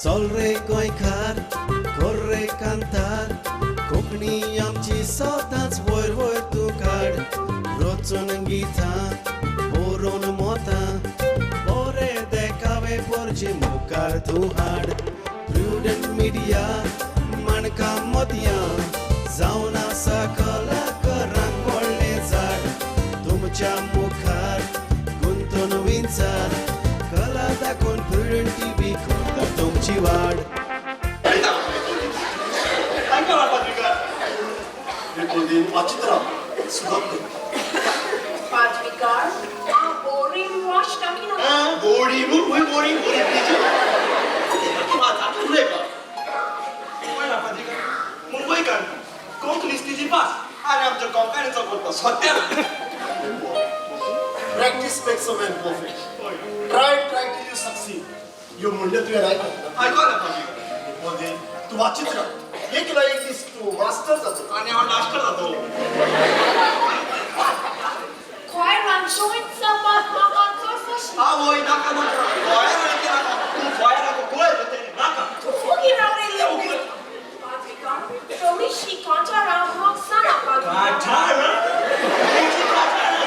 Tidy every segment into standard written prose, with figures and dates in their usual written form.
चल रे गोंयकार कर रे कांतार कोंकणी आमची सदांच वयर वयर तूं काड रचून गितां बरोवन मोतां बरे देखावे पोरचे मुखार तूं हाड प्रुडंट मिडिया माणकां मोतयां जावन आसा कलाकारांक व्हडलें झाड तुमच्या मुखार गुंतून विंचार कला दाखोवन प्रुडंट टीव्ही करता तुमची वाड. पादविगार, हांव बोरींग वॉश टाकिना. मुंबईकार कोंकणी तिची भास आनी आमच्या कोंकणीचो करता सत्या. Practice makes a man perfect. Try, try till you succeed. ह्यो म्हणणें तुवें आयकलें ना? आयकलें पाद्रीकार. तूं वाचीत राव. एक ना एक दीस तूं मास्टर जातलो. आनी हांव मास्टर जातलो. क्वायरान जॉयन जावपाक म्हाका चड खोशी. आवय नाका नाका गोंयान नाका तूं गोंयाक गोंय नाका. तूं फुगी राव रे. पादविगार, थोडीशी कांतारां म्हाका सांगा पादविगार. कांतारां? खंयची कांतारां?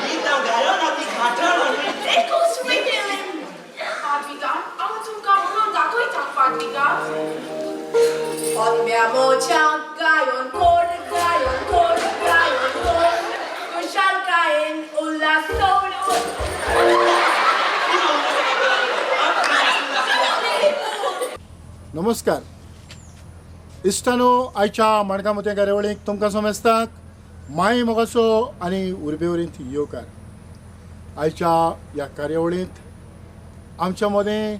गीतां गायना ती कांतारां न्ही. एकूच वयतलें. पादविगार, हांव तुमकां म्हणून दाखयता पादविगार. आत्म्या म्हज्या गायन कोर गायन कोर गायन कोर खुशालकायेन उल्हासोवन. नमस्कार इश्टानो, आयच्या माणकां मोतयां कार्यावळीक तुमकां समेस्तांक माई मोगाचो आनी उर्बेवरींत येवकार. आयच्या ह्या कार्यावळींत आमच्या मदें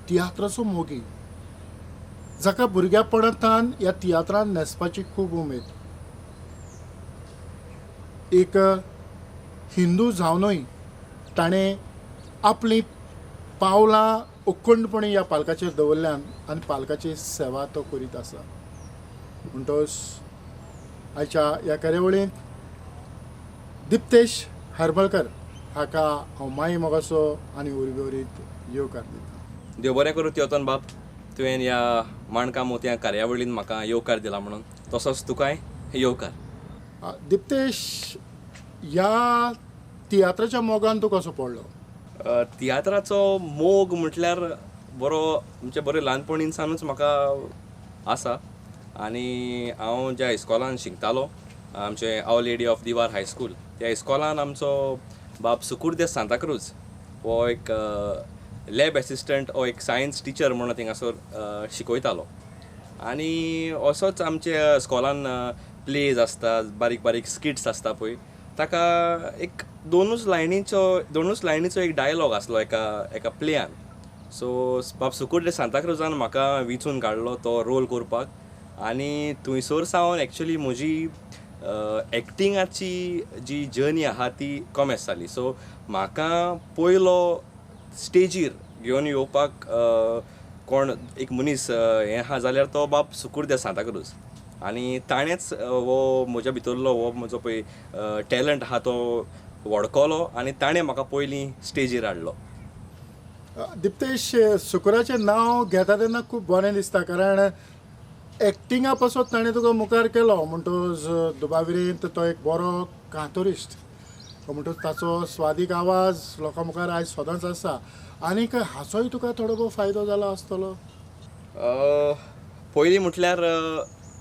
तियात्राचो मोगी, जाका भुरग्यापणांतल्यान ह्या तियात्रान न्हेसपाची खूब उमेद, एक हिंदू जावनूय ताणें आपलीं पावलां उखंडपणी ह्या पालकाचेर दवरल्यान आनी पालकाची सेवा तो करीत आसा. म्हणटकच आयच्या ह्या कार्यावळींत दिप्तेश हरमलकर हाका हांव माई मोगाचो आनी उर्बेवरीत येवकार दिता. देव बरें करूं तेवतन बाब, तुवें ह्या माणकां मोतयां कार्यावळीन म्हाका येवकार दिला म्हणून, तसोच तुकाय येवकार. दिप्तेश, ह्या तियात्राच्या मोगान तूं कसो पडलो? तियात्राचो मोग म्हटल्यार बरो म्हणजे बरो ल्हानपणीनसानूच म्हाका आसा. आनी हांव ज्या इस्कॉलान शिकतालो, आमचें Our Lady of Divar high school, त्या इस्कॉलान आमचो बाब सुकुरदेस सांताक्रूज हो एक लॅब एसिस्टंट हो एक सायन्स टिचर म्हणून थिंगासर शिकयतालो. आनी असोच आमच्या इस्कॉलान प्लेज आसता, बारीक बारीक स्किट्स आसता पळय, ताका एक दोनूच लायनीचो एक डायलॉग आसलो एका एका प्लेयान. सो बाब सुकुरदेस सांताक्रुजान म्हाका विंचून काडलो तो रोल करपाक. आनी थंयसर सावन एक्चुली म्हजी एक्टिंगाची जी जर्नी आहा ती कॉमेस जाली. सो म्हाका पयलो स्टेजीर घेवन येवपाक कोण एक मनीस हें आहा जाल्यार तो बाब सुकुरदेस सांताक्रूज. आनी ताणेंच हो म्हज्या भितरलो हो म्हजो पळय टॅलंट आहा तो वळखलो आनी ताणें म्हाका पयलीं स्टेजीर हाडलो. दिप्तेश, सुकुराचें नांव घेता तेन्ना खूब बरें दिसता, कारण एक्टिंगा पासत ताणें तुका मुखार केलो. म्हणटकच दुबाविरेंत तो एक बरो कांतोरिस्ट, म्हणटकच ताचो स्वादीक आवाज लोकां मुखार आयज सदांच आसा. आनीक हाचोय तुका थोडो भोव फायदो जाला आसतलो? पयलीं म्हटल्यार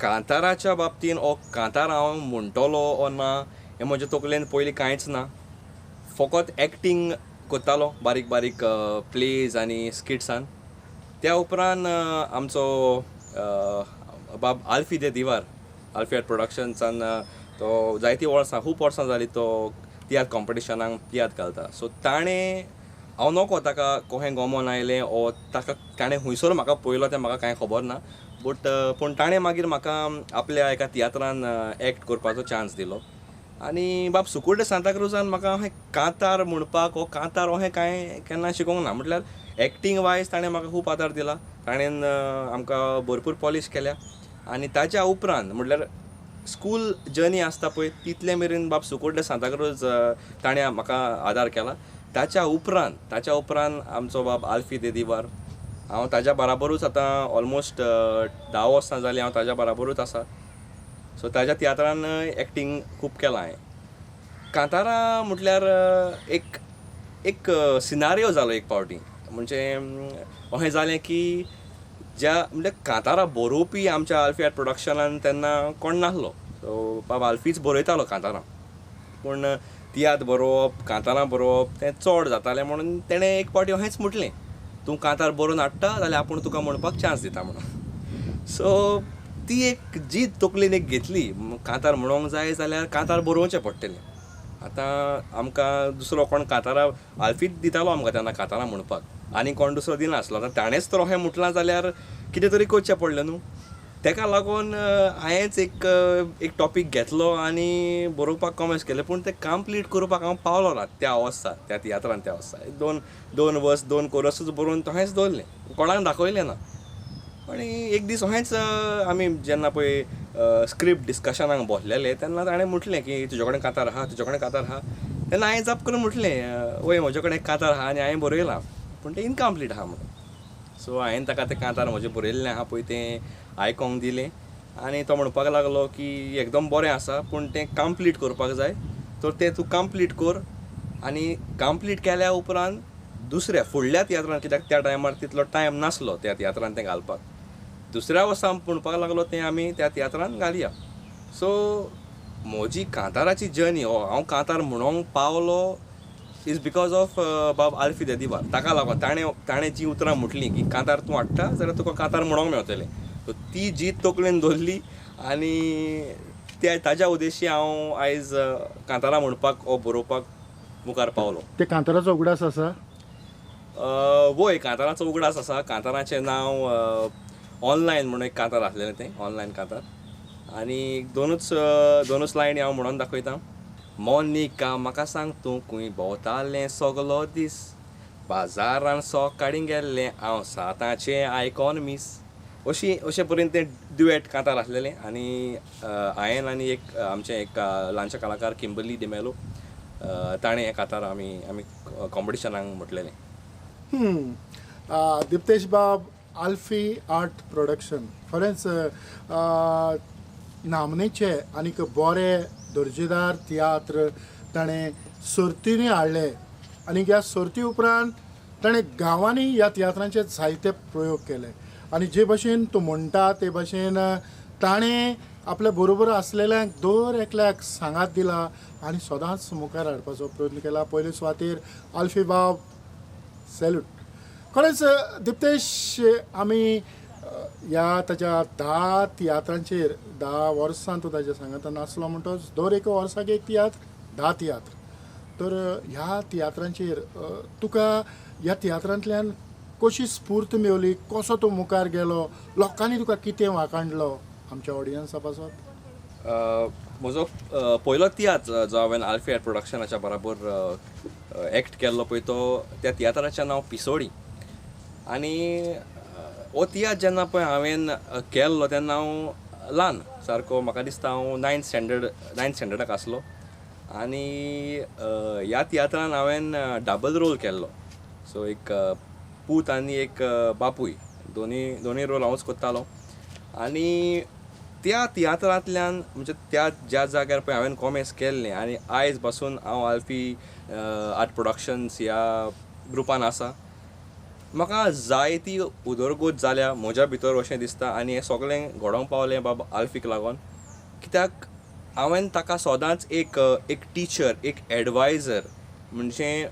कांताराच्या बाबतीन हो कांतार हांव म्हणटलो ओ ना हें म्हज्या तकलेन पयलीं कांयच ना. फकत एक्टींग करतालो बारीक बारीक प्लेज आनी स्किट्सान. त्या उपरांत आमचो बाब आल्फी दे दिवार, आल्फी आर्ट प्रोडक्शन्सान तो जायतीं वर्सां, खूब वर्सां जालीं तो तियात्र कॉम्पिटिशनाक तियात्र घालता. सो ताणें हांव नको ताका कोहें गोमोन आयलें ओ ताका ताणें खुंयसर म्हाका पळयलो तें म्हाका कांय खबर ना, बट पूण ताणें मागीर म्हाका आपल्या एका तियात्रान एक्ट करपाचो चान्स दिलो. आनी बाब सुकुरदेस सांताक्रुजान म्हाका अहें कांतार म्हणपाक हो कांतार अहें कांय केन्ना शिकोवंक ना. म्हटल्यार एक्टींग वायज ताणें म्हाका खूब आदार दिला, ताणें आमकां भरपूर पॉलीश केल्या. आनी ताच्या उपरांत म्हटल्यार स्कूल जर्नी आसता पळय तितले मेरेन बाब सुकुरदेस सांताक्रूज ताणें म्हाका आदार केला. ताच्या उपरांत आमचो बाब आल्फी दे दिवार हांव ताज्या बराबरूच आतां ऑलमोस्ट 10 वर्सां जालीं हांव ताज्या बराबरूच आसा. सो ताज्या तियात्रान एक्टींग खूब केलां हांवें. कांतारां म्हटल्यार एक एक सिनारियो जालो एक पावटी. म्हणजे अशें जालें की ज्या म्हणजे कांतारां बरोवपी आमच्या आल्फी आर्ट प्रोडक्शनान तेन्ना कोण नासलो. सो बाब आल्फीच बरयतालो कांतारां, पूण तियात्र बरोवप, कांतारां बरोवप तें चड जातालें म्हणून तेणें एक पावटी अशेंच म्हटलें, तूं कांतार बरोवन हाडटा जाल्यार आपूण तुका म्हणपाक चान्स दिता म्हणून. सो ती एक जीद तकलेन एक घेतली, कांतार म्हणोंक जाय जाल्यार कांतार बरोवचें पडटलें. आतां आमकां दुसरो कोण कांतारां, आल्फीच दितालो आमकां तेन्ना कांतारां म्हणपाक, आनी कोण दुसरो दिनासलो. आतां ताणेंच तर अशें म्हटलां जाल्यार कितें तरी करचें पडलें न्हू. तेका लागून हांवेंच एक एक टॉपीक घेतलो आनी बरोवपाक कॉमेस केलें. पूण तें कंप्लीट करपाक हांव पावलो ना त्या वर्सा, त्या तियात्रान. त्या वर्सा दोन दोन वर्स, दोन कोरसूच बरोवन तशेंच दवरलें, कोणाक दाखयलें ना. आनी एक दीस अशेंच आमी जेन्ना पळय स्क्रिप्ट डिस्कशनाक बसलेले तेन्ना ताणें म्हटलें की तुजे कडेन कांतार आहा, तुजे कडेन कांतार आहा. तेन्ना हांवें जाप करून म्हटलें, वय, म्हजे कडेन कांतार आहा आनी हांवें बरयलां, पूण तें इनकम्प्लीट आहा म्हणून. सो हांवें ताका तें कांतार म्हजें बरयल्लें आहा पळय तें आयकोंक दिलें आनी तो म्हणपाक लागलो की एकदम बरें आसा, पूण तें कंप्लीट करपाक जाय, तर तें तूं कंप्लीट कर आनी कंप्लीट केल्या उपरांत दुसऱ्या फुडल्या तियात्रान, कित्याक त्या टायमार तितलो टायम नासलो त्या तियात्रान तें घालपाक, दुसऱ्या वर्सा म्हणपाक लागलो तें आमी त्या तियात्रान घालया. सो म्हजी कांताराची जर्नी, हो हांव कांतार म्हणोंक पावलो is because of बाब आल्फी देदिबार. ताका लागून ताणें ताणें जीं उतरां म्हटलीं की कांतार तूं हाडटा जाल्यार तुका कांतार म्हणोंक मेवतलें, सो ती जीद तकलेन दवरली आनी त्या ताज्या उद्देशी हांव आयज कांतारां म्हणपाक वो बरोवपाक मुखार पावलो. ते कांताराचो उगडास आसा? वय, कांताराचो उगडास आसा. कांताराचें नांव ऑनलायन म्हणून एक कांतार आसलेलें तें, ऑनलायन कांतार. आनी दोनूच दोनूच लायनी हांव म्हणून दाखयता. मोनिका म्हाका सांग तूं खंय भोंवतालें सगलो दीस, बाजारान सकाळीं गेल्लें हांव साताचें आयकोन मीस. अशी अशें परेन तें ड्युएट कांतार आसलेलें. आनी हांवें आनी एक आमचें एक ल्हानशें कलाकार किंबर्ली डिमेलो, ताणें हें कांतार आमी आमी कॉम्पिटिशनाक म्हटलेलें. दिप्तेश बाब, आल्फी आर्ट प्रोडक्शन खरेंच नामनेचे आनीक बरे दर्जेदार तियात्र ताणें सर्तींनी हाडले आनी ह्या सर्ती उपरांत ताणें गांवांनी ह्या तियात्रांचे जायते प्रयोग केले. आनी जे भशेन तूं म्हणटा ते भशेन ताणें आपल्या बरोबर आसलेल्यांक दर एकल्याक सांगात दिला आनी सदांच मुखार हाडपाचो प्रयत्न केला. पयले सुवातेर आल्फी बाब, सॅल्यूट. खरेंच दिप्तेश, आमी ह्या ताच्या 10 तियात्रांचेर, 10 वर्सां तूं ताच्या सांगातान आसलो म्हणटच दर एका वर्साक एक तियात्र, 10 तियात्र. तर ह्या तियात्रांचेर तुका ह्या तियात्रांतल्यान कशी स्फूर्त मेवली, कसो तूं मुखार गेलो, लोकांनी तुका कितें वाखाणलो आमच्या ऑडियन्सा पासत? म्हजो पयलो तियात्र जो हांवें आल्फी आर्ट प्रोडक्शनाच्या बराबर एक्ट केल्लो पळय तो, त्या तियात्राचें नांव पिसोडी. आनी हो तियात्र जेन्ना पळय हांवें केल्लो तेन्ना हांव ल्हान सारको, म्हाका दिसता हांव नायन्थ स्टँडर्ड, नायन्थ स्टँडर्डाक आसलो. आनी ह्या तियात्रान हांवें डबल रोल केल्लो. सो एक पूत आनी एक बापूय, दोनी दोनी रोल हांवूच करतालो. आनी त्या तियात्रांतल्यान, म्हणजे त्या ज्या जाग्यार पळय हांवें कॉमेस केल्लें आनी आयज पासून हांव आल्फी आर्ट प्रोडक्शन्स ह्या ग्रुपान आसा, म्हाका जायती उदरगत जाल्या म्हज्या भितर अशें दिसता. आनी हें सगळें घडोवंक पावलें बाब आल्फीक लागून, कित्याक हांवें ताका सदांच एक एक टिचर, एक एडवायजर, म्हणजे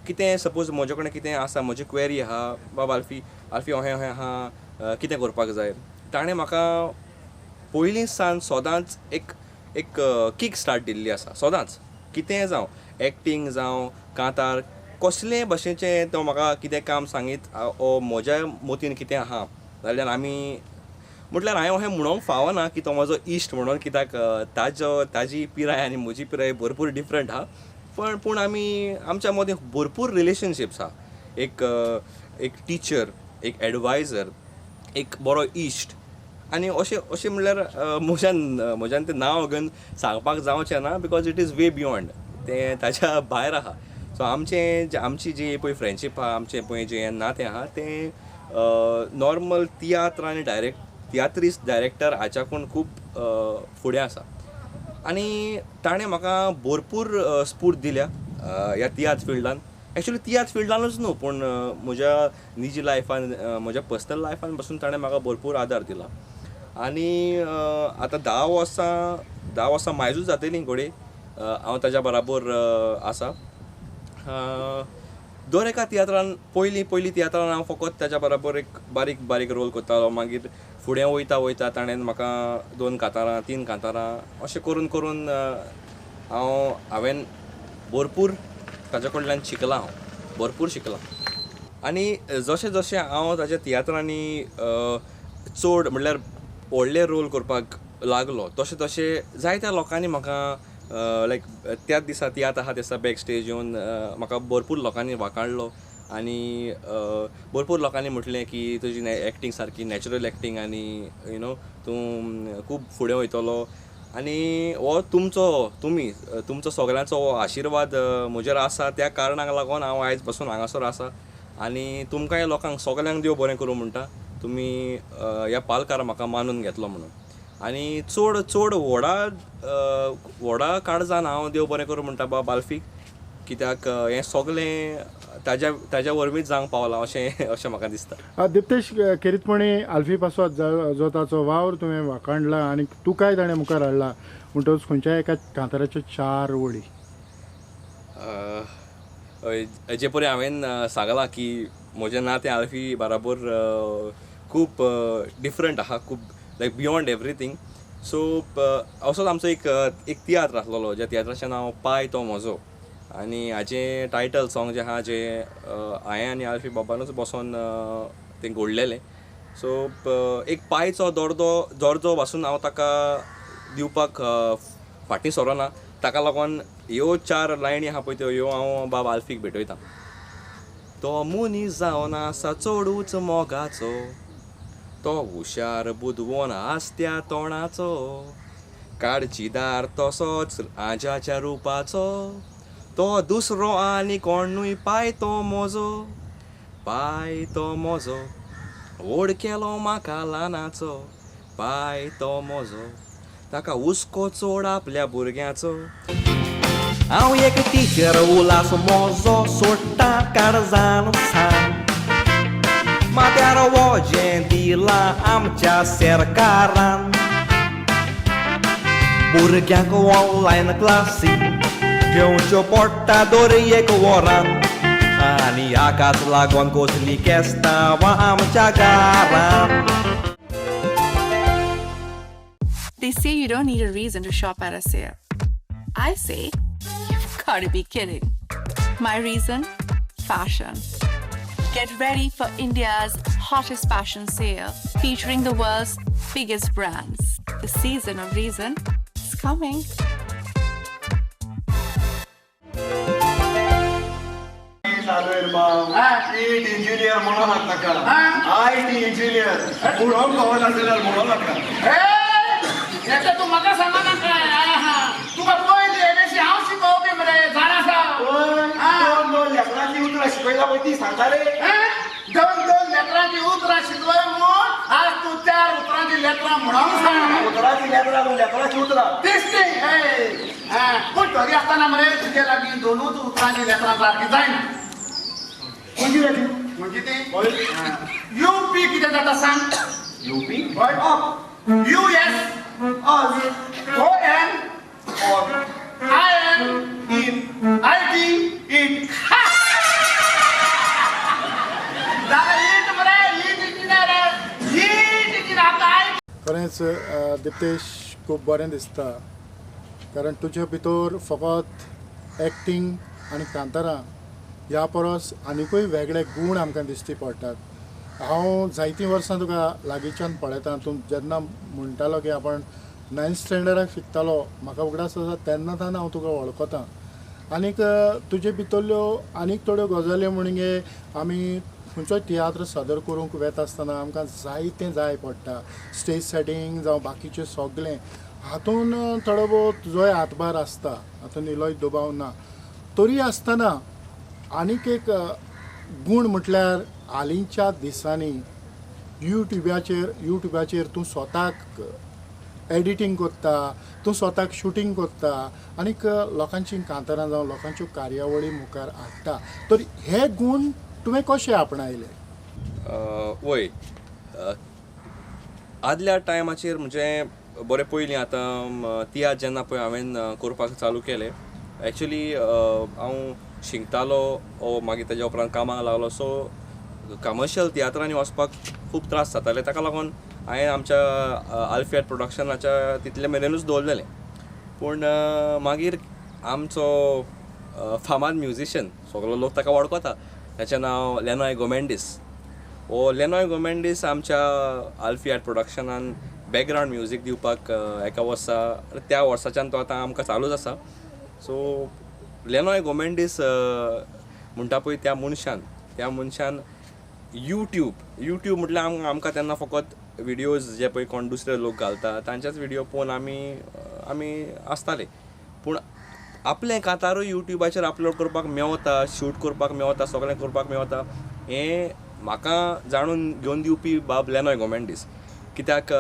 कितें सपोज म्हजे कडेन कितें आसा, म्हजी क्वेरी आहा, बाब आल्फी, आल्फी अहें अहें आहा, कितें करपाक जाय, ताणें म्हाका पयलीं सावन सदांच एक एक कीक स्टार्ट दिल्ली आसा. सदांच कितेंय जावं, एक्टींग जावं, कांतार, कसलेय भशेचें तो म्हाका कितें काम सांगीत ओ म्हज्या मतीन कितें आहा जाल्यार आमी, म्हटल्यार हांवें अशें म्हणोंक फावना की तो म्हजो इश्ट म्हणून, कित्याक ताजो ताजी पिराय आनी म्हजी पिराय भरपूर डिफरंट आहा. पण पूण आमी आमच्या मदीं भरपूर रिलेशनशिप्स आहा. एक एक टिचर, एक एडवायजर, एक बरो इश्ट. आनी अशें अशें म्हणल्यार म्हज्यान म्हज्यान तें नांव घेवन सांगपाक जावचें ना, because it is way beyond, तें ताच्या भायर आहा. सो आमचें आमची जी पळय फ्रेंडशीप आहा, आमचें पळय जें नातें आहा तें नॉर्मल तियात्र आनी डायरेक्ट तियात्रिस्ट डायरेक्टर हाच्याकून खूब फुडें आसा. आनी ताणें म्हाका भरपूर स्फूर्त दिल्या ह्या तियात्र फिल्डान. एक्चुली तियात्र फिल्डानूच न्हू, पूण म्हज्या निजी लायफान, म्हज्या पर्सनल लायफान पसून ताणें म्हाका भरपूर आदार दिला. आनी आतां 10 वर्सां मायजूच जातलीं घोडये हांव ताज्या बराबर आसा. दर एका तियात्रान, पयलीं पयलीं तियात्रान हांव फकत ताज्या बराबर एक बारीक बारीक रोल करतालो. मागीर फुडें वयता वयता ताणें म्हाका दोन कांतारां, तीन कांतारां अशें करून करून हांवें भरपूर ताज्या कडल्यान शिकलां, हांव भरपूर शिकलां. आनी जशें जशें हांव ताज्या तियात्रांनी चड म्हणल्यार व्हडले रोल करपाक लागलो, तशें तशें जायत्या लोकांनी म्हाका, लायक त्याच दिसा तियात्र आहा दिसा बॅक स्टेज येवन म्हाका भरपूर लोकांनी वाखाणलो आनी भरपूर लोकांनी म्हटलें की तुजी एक्टींग सारकी नॅचरल एक्टींग आनी you know तूं खूब फुडें वयतलो. आनी हो तुमचो तुमी तुमचो सगळ्यांचो हो आशिर्वाद म्हजेर आसा, त्या कारणाक लागून हांव आयज पासून हांगासर आसा. आनी तुमकांय लोकांक सगल्यांक देव बरें करूं म्हणटा, तुमी ह्या पालकार म्हाका मानून घेतलो म्हणून. आनी चड चड व्हडा व्हडा काळजान हांव देव बरें करूं म्हणटा बाब आल्फीक, कित्याक हें सगलें ताज्या वरवींच जावंक पावलां अशें अशें म्हाका दिसता. दिप्तेश, खेरीतपणी आल्फी पासत जो ताचो वावर तुवें वाखाणला आनी तुकाय ताणें मुखार हाडला, म्हणटकच खंयच्याय एका कांताराच्यो चार वळी. हय, जे परी हांवें सांगलां की म्हजें नातें आल्फी बराबर खूब डिफरंट आहा, खूब लायक बियोंड एवरीथींग. सो असोच आमचो एक एक तियात्र आसलेलो, ज्या तियात्राचें नांव पाय तो म्हजो. आनी हाजें टायटल सॉंग जें आहा, जें हांवें आनी आल्फी बाबानूच बसोन तें घडलेलें. सो एक पायचो दर्दो दर्जो पासून हांव ताका दिवपाक फाटीं सरोना. ताका लागून ह्यो चार लायनी आहा पळय, त्यो ह्यो हांव बाब आल्फीक भेटयतां. तो मनीस जावन आसा चडूच मोगाचो, तो हुशार बुदवोन आसत्या तोंडाचो, काळजीदार तसोच आज्याच्या रुपाचो, तो दुसरो आनी कोणूय पाय तो म्हजो, पाय तो म्हजो, व्हड केलो म्हाका ल्हानाचो, पाय तो म्हजो, ताका हुस्को चड आपल्या भुरग्याचो. हांव एक टिचर, उलास मोजो सोडटा काळजान सान. माथ्यार वजें दिलां आमच्या सरकारान, भुरग्यांक ऑनलायन क्लासी घेवच्यो पडटा दर एक वरान. आनी हाकाच लागून कसली केस्तांवां आमच्या घरान. They say you don't need a reason to shop at a sale. I say, you've got to be kidding. My reason? Fashion. Get ready for India's hottest fashion sale featuring the world's biggest brands. The season of reason is coming. It engineer म्हणून नाका, I T engineer म्हणून खबर नासल्यार म्हणून नाका. येता तूं म्हाका सांगो नाका. तुका पयली एबीसी हांव शिकोवपी मरे, जाणा आसा. दोन दोन लेकरांची उतरां शिकयला पळय, ती सांगता रे. दोन दोन लेकरांची उतरां शिकलोय म्हूण आज तूं चार उतरांची लेकरां म्हणून सांग. उतरांची लेकरां न्हू, लेकरांची उतरां. तीच ती. पूण तरी आसतना मरे तुजे लागीं दोनूच उतरांची लेकरां सारकी जायना. खंयची रे ती? म्हणजे ती यू पी कितें जाता सांग. युपी? हय. U S? Us. O N? On. I N? In. I T? It. जालें, it मरे, it engineer, it engineer आतां I खरेंच दिप्तेश, खूब बरें दिसता, कारण तुजे भितर फकत एक्टींग आनी कांतारां ह्या परस आनिकूय वेगळे गूण आमकां दिश्टी पडटात. हांव जायतीं वर्सां तुका लागींच्यान पळयतां. तूं जेन्ना म्हणटालो की आपण नायन्थ स्टँडर्डाक शिकतालो, म्हाका उगडास आसा, तेन्ना सावन हांव तुका वळखतां. आनीक तुजे भितरल्यो आनीक थोड्यो गजाली म्हणजे आमी खंयचोय तियात्र सादर करूंक वेता आसतना आमकां जायतें जाय पडटा, स्टेज सेटींग जावं बाकीचें सगळें, हातून थोडो भोव तुजोय हातभार आसता, हातून इल्लोय दुबाव ना. तरी आसतना आनीक एक गूण म्हटल्यार हालींच्या दिसांनी युट्युबाचेर तूं स्वताक एडिटींग करता, तूं स्वताक शुटींग करता आनीक लोकांची कांतारां जावं लोकांच्यो कार्यावळी मुखार हाडटा, तर हे गूण तुवें कशे आपणायले? वय, आदल्या टायमाचेर म्हणजे बरें पयलीं आतां तियात्र जेन्ना पळय हांवें करपाक चालू केलें, एक्चुली हांव शिकतालो ओ मागीर तेज्या उपरांत कामाक लागलो, सो कमर्शियल तियात्रांनी वचपाक खूब त्रास जाताले. ताका लागून हांवें आमच्या आल्फी आर्ट प्रोडक्शनाच्या तितले मेरेनूच दवरलेलें. पूण मागीर आमचो फामाद म्युजिशियन, सगलो लोक ताका वळखता, ताचें नांव लेनॉय गोमेंडीस. हो लेनॉय गोमेंडीस आमच्या आल्फी आर्ट प्रोडक्शनान बॅकग्रावंड म्युजीक दिवपाक एका वर्सा, त्या वर्साच्यान तो आतां आमकां चालूच आसा. सो लेनॉय गोमेंडीस म्हणटा पळय त्या मनशान युट्यूब म्हटल्यार आमकां तेन्ना फकत विडियोज जे पळय कोण दुसरे लोक घालता तांचेच विडियो पळोवन आमी आसताले. पूण आपलें कांतारूय युट्यूबाचेर अपलोड करपाक मेवता, शूट करपाक मेवता, सगळें करपाक मेवता, हें म्हाका जाणून घेवन दिवपी बाब लेनॉय गोमेंडीस. कित्याक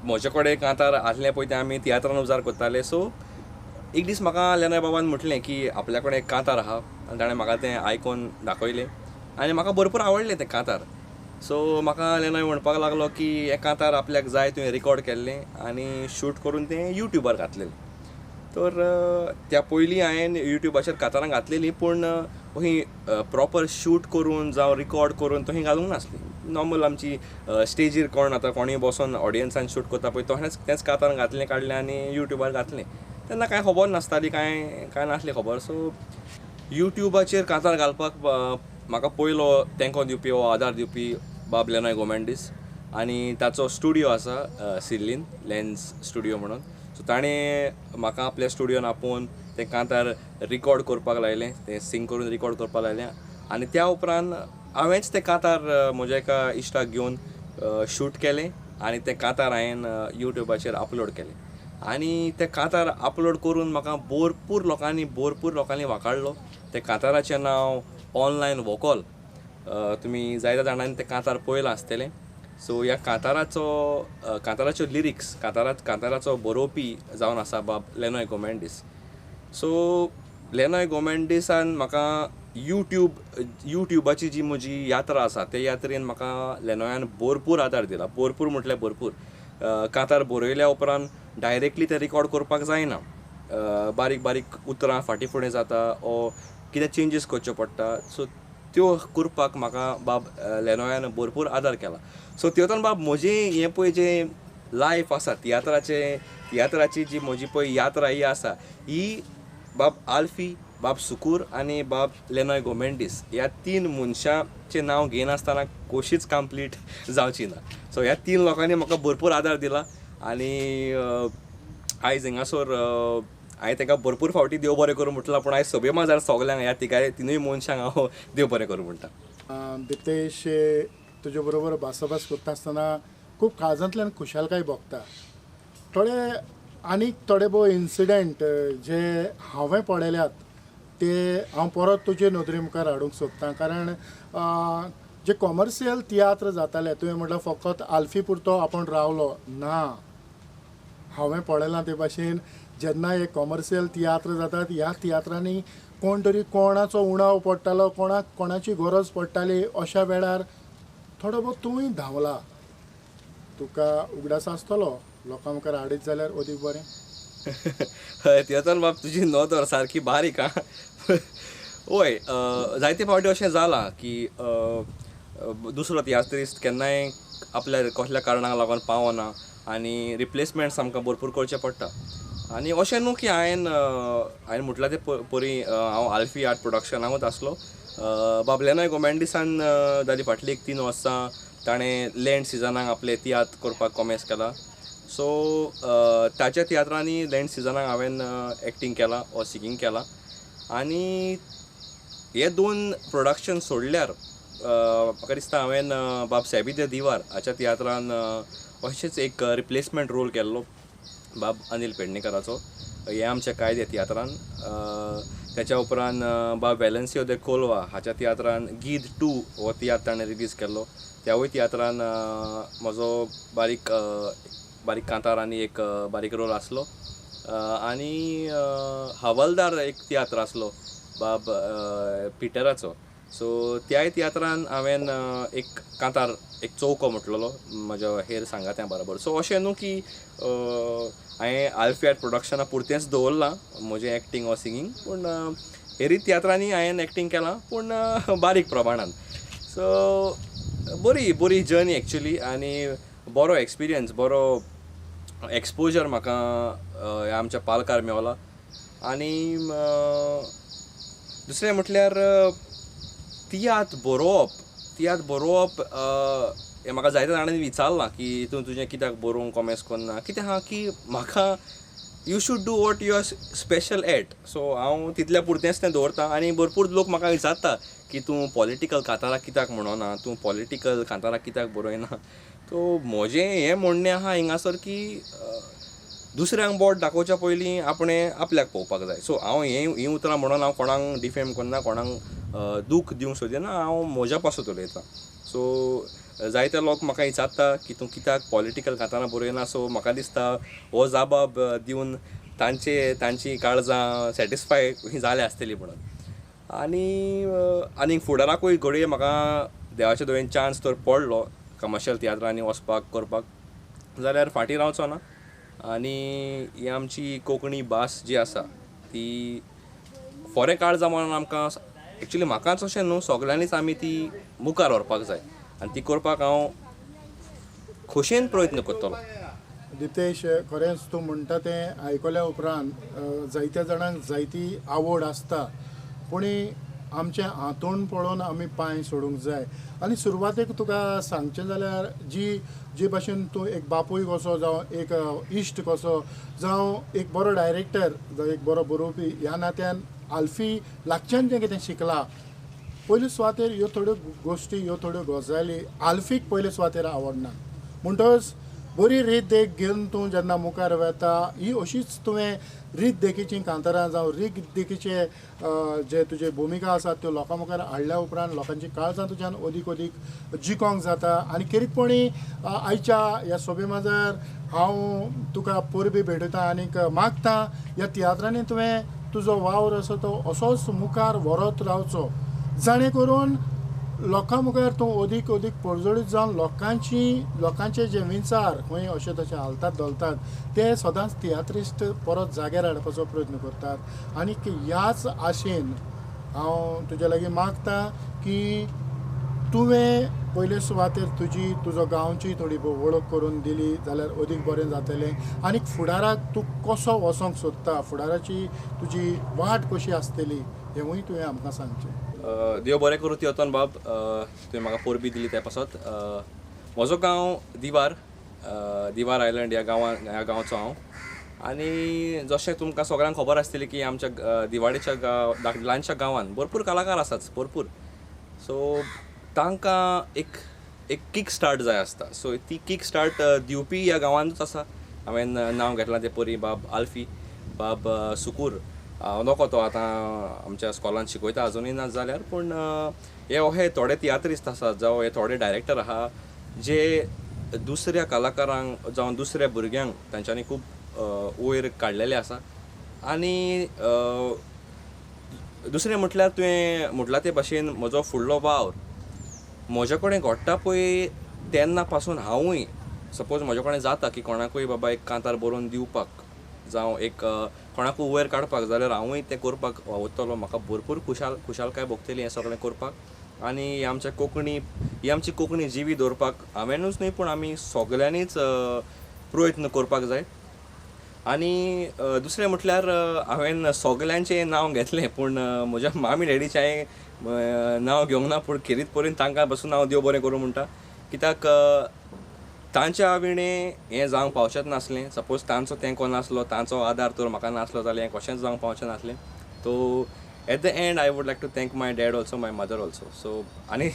म्हजे कडेन कांतार आसलें पळय तें आमी तियात्रान उजार करताले. सो एक दीस म्हाका लेनॉय बाबान म्हटलें की आपल्या कडेन एक कांतार आहा आनी ताणें म्हाका तें आयकून दाखयलें आनी म्हाका भरपूर आवडलें तें कांतार. सो म्हाका लेनॉय म्हणपाक लागलो की हें कांतार आपल्याक जाय, तुवें रिकॉर्ड केल्लें आनी शूट करून तें युट्यूबार घातलेलें. तर त्या पयलीं हांवें युट्यूबाचेर कांतारां घातलेलीं, पूण ही प्रोपर शूट करून जावं रिकॉर्ड करून तशी घालूंक नासली. नॉर्मल आमची स्टेजीर कोण आतां कोणूय बसोन ऑडियन्सान शूट करता पळय तशेंच तेंच कांतारां घातलें, काडलें आनी युट्यूबार घातलें. तेन्ना कांय खबर नासताली, कांय नासली खबर. सो युट्यूबाचेर कांतार घालपाक म्हाका पयलो तेंको दिवपी हो आदार दिवपी बाब लेनॉय गोमेंडीस आनी ताचो स्टुडियो आसा सिल्लीन, लेन्स स्टुडियो म्हणून. सो ताणें म्हाका आपल्या स्टुडियोन आपोवन तें कांतार रिकॉर्ड करपाक लायलें, तें सिंग करून रिकॉर्ड करपाक लायलें आनी त्या उपरांत हांवेंच तें कांतार म्हज्या एका इश्टाक घेवन शूट केलें आनी तें कांतार हांवें युट्यूबाचेर अपलोड केलें. आनी तें कांतार अपलोड करून म्हाका भरपूर लोकांनी वाखाडलो. तें कांताराचें नांव ऑनलायन वोकॉल, तुमी जायत्या जाणांनी तें कांतार पळयलां आसतलें. सो ह्या कांताराच्यो लिरिक्स, कांताराचो बरोवपी जावन आसा बाब लेनॉय गोमेंडीस. सो लेनॉय गोमेंडीसान म्हाका युट्यूबाची जी म्हजी यात्रा आसा त्या यात्रेन म्हाका लेनॉयान भरपूर आदार दिला. भरपूर म्हटल्यार भरपूर. कांतार बरयल्या उपरांत डायरेक्टली तें रिकॉर्ड करपाक जायना, बारीक बारीक उतरां फाटीं फुडें जाता ओ कितें चेंजीस करच्यो पडटा. सो त्यो करपाक म्हाका बाब लेनॉयान भरपूर आदार केला. सो तेतून बाब म्हजें हें पळय जें लायफ आसा तियात्राची जी म्हजी पळय यात्रा ही आसा ही बाब आल्फी, बाब सुकूर आनी बाब लेनॉय गोमेंडीस ह्या तीन मनशांचें नांव घेयनासतना कशीच कंप्लीट जावची ना. सो ह्या तीन लोकांनी म्हाका भरपूर आदार दिला आनी आयज हिंगासर हांवें तांकां भरपूर फावटी देव बरें करूं म्हटलां, पूण आयज सभे माजार सगल्यांक ह्या तिनूय मनशांक हांव देव बरें करूं म्हणटा. दिप्तेश, तुजे बरोबर भासाभास करता आसतना खूब काळजांतल्यान खुशालकाय भोगता. थोडे आनीक थोडे भोव इन्सिडंट जे हांवें पळयल्यात ते हांव परत तुजे नदरे मुखार हाडूंक सोदतां, कारण जे कॉमर्शियल तियात्र जाताले तुवें म्हटल्यार फकत आल्फी पुरतो आपूण रावलो ना. हांवें पळयलां ते भाशेन जेन्ना हे कॉमर्शियल तियात्र जातात ह्या तियात्रांनी कोण तरी कोणाचो उणाव पडटालो, कोणाक कोणाची गरज पडटाली, अशा वेळार थोडो भोव तूंय धांवला. तुका उगडास आसतलो लोकां मुखार हाडीत जाल्यार अदीक बरें. हय तियात्रान बाब तुजी नदर सारकी बारीक आं. वय, जायते फावटी अशें जालां की दुसरो तियात्रिस्ट केन्नाय आपल्या कसल्या कारणाक लागून पावना आनी रिप्लेसमेंट्स आमकां भरपूर करचें पडटा. आनी अशें न्हू की हांवें म्हटलां ते परी हांव आल्फी आर्ट प्रोडक्शनाकूच आसलो. बाब लेनॉय गोमेंडीसान जाली फाटलीं एक 3 वर्सां ताणें लँड सिजनाक आपले तियात्र करपाक कॉमेस केला. सो ताच्या तियात्रांनी लँड सिजनाक हांवें एक्टींग केलां ओ सिंगींग केलां. आनी हे 2 प्रोडक्शन सोडल्यार म्हाका दिसता हांवें बाब सॅबी the दिवार हाच्या तियात्रान अशेंच एक रिप्लेसमेंट रोल केल्लो बाब अनिल पेडणेकराचो. हे आमचे कायदे तियात्रान. त्याच्या उपरांत बाब वेलेन्सियो दे कोलवा हाच्या तियात्रान गीद 2 हो तियात्र ताणें रिलीज केल्लो. त्यावूय तियात्रान म्हजो बारीक बारीक कांतार आनी एक बारीक रोल आसलो. आनी हवलदार एक तियात्र आसलो बाब पिटराचो. सो त्याय तियात्रान हांवें एक कांतार एक चौको म्हटलेलो म्हज्या हेर सांगात्यां बरोबर. सो अशें न्हू की हांवें आल्फी आर्ट प्रोडक्शना पुरतेंच दवरलां म्हजें एक्टींग ऑर सिंगींग, पूण हेरी तियात्रांनी हांवें एक्टींग केलां पूण बारीक प्रमाणान. सो बरी बरी जर्नी एक्चुली आनी बरो एक्सपिरियन्स, बरो एक्सपोजर म्हाका ह्या आमच्या पालकार मेवला. आनी दुसरें म्हटल्यार तियात्र बरोवप, तियात्र बरोवप हें म्हाका जायत्या जाणांनी विचारलां की तूं तुजें कित्याक बरोवंक कॉमेस करना, कितें आहा की म्हाका you should do what you are special at. So हांव तितल्या पुरतेंच तें दवरता. आनी भरपूर लोक म्हाका विचारता की तूं पॉलिटिकल कांतारां कित्याक म्हणना, तूं पॉलिटिकल कांतारां कित्याक बरयना. सो म्हजें हें म्हणणें आहा हिंगासर की दुसऱ्यांक बोट दाखोवच्या पयलीं आपणें आपल्याक पळोवपाक जाय. सो हांव हीं उतरां म्हणून हांव कोणाक डिफेम करना, कोणाक दूख दिवंक सोदिना, हांव म्हज्या पासत उलयतां. सो जायते लोक म्हाका विचारता की तूं कित्याक पॉलिटिकल कांतारां बरयना. सो म्हाका दिसता हो जाबाब दिवन तांचे तांची काळजां सॅटिस्फाय जाल्या आसतली म्हणून. आनी आनीक फुडाराकूय घडये म्हाका देवाच्या दयेन चान्स तर पडलो कमर्शियल तियात्रांनी वचपाक करपाक जाल्यार फाटीं रावचो ना. आनी ही आमची कोंकणी भास जी आसा ती फोरे काळजा म्हणून आमकां एक्चुली म्हाकाच अशें न्हू सगळ्यांनीच आमी ती मुखार व्हरपाक जाय आनी ती करपाक हांव खोशयेन प्रयत्न करतलो. दितेश, खरेंच तूं म्हणटा तें आयकल्या उपरांत जायत्या जाणांक जायती आवड आसता, पूण आमचें हांतूण पळोवन आमी पांय सोडूंक जाय. आनी सुरवातेक तुका सांगचें जाल्यार जी जे भाशेन तूं एक बापूय कसो जावं एक इश्ट कसो जावं एक बरो डायरेक्टर जावं एक बरो बरोवपी ह्या नात्यान आल्फी लागच्यान जें कितें शिकला पयले सुवातेर ह्यो थोड्यो गोश्टी, ह्यो थोड्यो गजाली आल्फीक पयले सुवातेर आवडना. म्हणटकच बरी रीत देख घेवन तूं जेन्ना मुखार वेता ही अशीच तुवें रीत देखीचीं कांतारां जावं रीत देखीचे जे तुजे भुमिका आसात त्यो लोकां मुखार हाडल्या उपरांत लोकांची काळजां तुज्यान अदीक अदीक जिकोंक जाता. आनी खेरीतपणी आयच्या ह्या सभे माजार हांव तुका परबी भेटयता आनीक मागता ह्या तियात्रांनी तुवें तुजो वावर आसा तो असोच मुखार व्हरत रावचो, जाणे करून लोकां मुखार तूं अदीक अदीक परजळीत जावन लोकांची लोकांचे जे विचार खंय अशे तशे हालतात धोलतात ते सदांच तियात्रिस्ट परत जाग्यार हाडपाचो प्रयत्न करतात. आनी ह्याच आशेन हांव तुज्या लागीं मागता की तुवें पयले सुवातेर तुजी तुजो गांवची थोडी वळख करून दिली जाल्यार अदीक बरें जातलें. आनी फुडाराक तूं कसो वचोंक सोदता, फुडाराची तुजी वाट कशी आसतली हेंवूय तुवें आमकां सांगचें. देव बरें करूं तियोतन बाब, तुवें म्हाका परबी दिली त्या पासत. म्हजो गांव दिवार, दिवार आयलंड ह्या गांवान ह्या गांवचो हांव. आनी जशें तुमकां सगळ्यांक खबर आसतली की आमच्या दिवाडीच्या गांव ल्हानशा गांवान भरपूर कलाकार आसात, भरपूर. सो तांकां एक एक कीक स्टार्ट जाय आसता. सो ती कीक स्टार्ट दिवपी ह्या गांवांतूच आसा. हांवें नांव घेतलां तें परी बाब आल्फी, बाब सुकूर, हांव नको तो आतां आमच्या स्कॉलान शिकयता आजुनूय ना जाल्यार, पूण हे अहे थोडे तियात्रिस्त आसात जावं हे थोडे डायरेक्टर आहा जे दुसऱ्या कलाकारांक जावं दुसऱ्या भुरग्यांक तांच्यांनी खूब वयर काडलेले आसा. आनी दुसरें म्हटल्यार तुवें म्हटलां ते भाशेन म्हजो फुडलो वावर म्हजे कडेन घडटा पळय तेन्ना पासून हांवूय सपोज म्हजे कडेन जाता की कोणाकूय बाबा एक कांतार बरोवन दिवपाक जावं एक कोणाकूय वयर काडपाक जाल्यार हांवूय तें करपाक वावुरतलो. म्हाका भरपूर खुशालकाय भोगतली हें सगळें करपाक. आनी आमच्या कोंकणी ही आमची कोंकणी जिवी दवरपाक हांवेंनूच न्हय पूण आमी सगळ्यांनीच प्रयत्न करपाक जाय. आनी दुसरें म्हटल्यार हांवें सगळ्यांचें नांव घेतलें पूण म्हज्या मामी डॅडीचें हांवें नांव घेवंक ना, पूण खेरीत परीन तांकां पासून हांव देव बरें करूं म्हणटा, कित्याक तांच्या विणें हें जावंक पावचेंच नासलें. सपोज तांचो तेंको नासलो, तांचो आदार तर म्हाका नासलो जाल्यार हें कशेंच जावंक पावचें नासलें. So at the end I would like to thank my dad also, my mother also. So आनी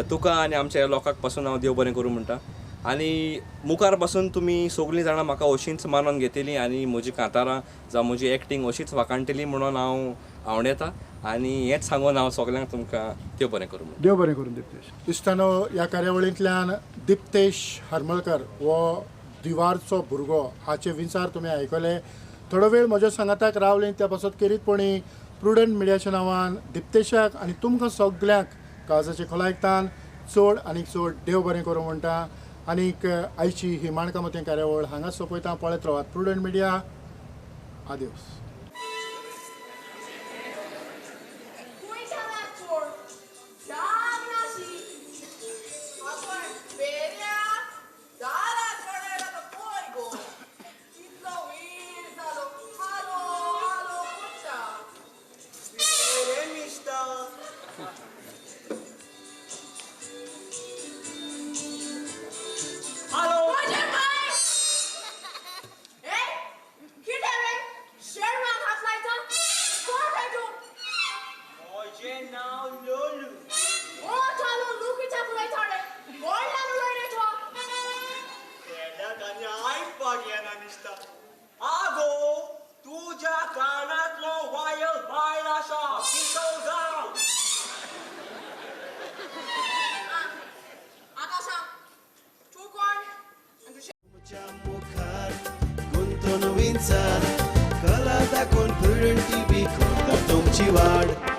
तुका आनी आमच्या लोकांक पासून हांव देव बरें करूं म्हणटा. आनी मुखार पासून तुमी सगळीं जाणां म्हाका अशींच मानून घेतली आनी म्हजी कांतारां जावं म्हजी एक्टींग अशीच वाखाणटली म्हणून हांव आवडेता आनी हेंच सांगून हांव सगल्यांक तुमकां देव बरें करूं. देव बरें करूं दिप्तेश. इश्टानो, ह्या कार्यावळींतल्यान दिप्तेश हरमलकर हो दिवारचो भुरगो हाचे विचार तुमी आयकले. थोडो वेळ म्हज्या सांगाताक रावले त्या पासत खेरीतपणी प्रुडंट मिडियाच्या नांवान दिप्तेशाक आनी तुमकां सगल्यांक काळजाचे खोलायकतान चड आनी चड देव बरें करूं म्हणटा. आनीक आयची ही माणकामती कार्यावळ हांगा सोंपयता. पळयत रावात प्रुडंट मिडिया. आदियोस. कला दाखोवन प्रुडंट टीव्ही करता तुमची वाड.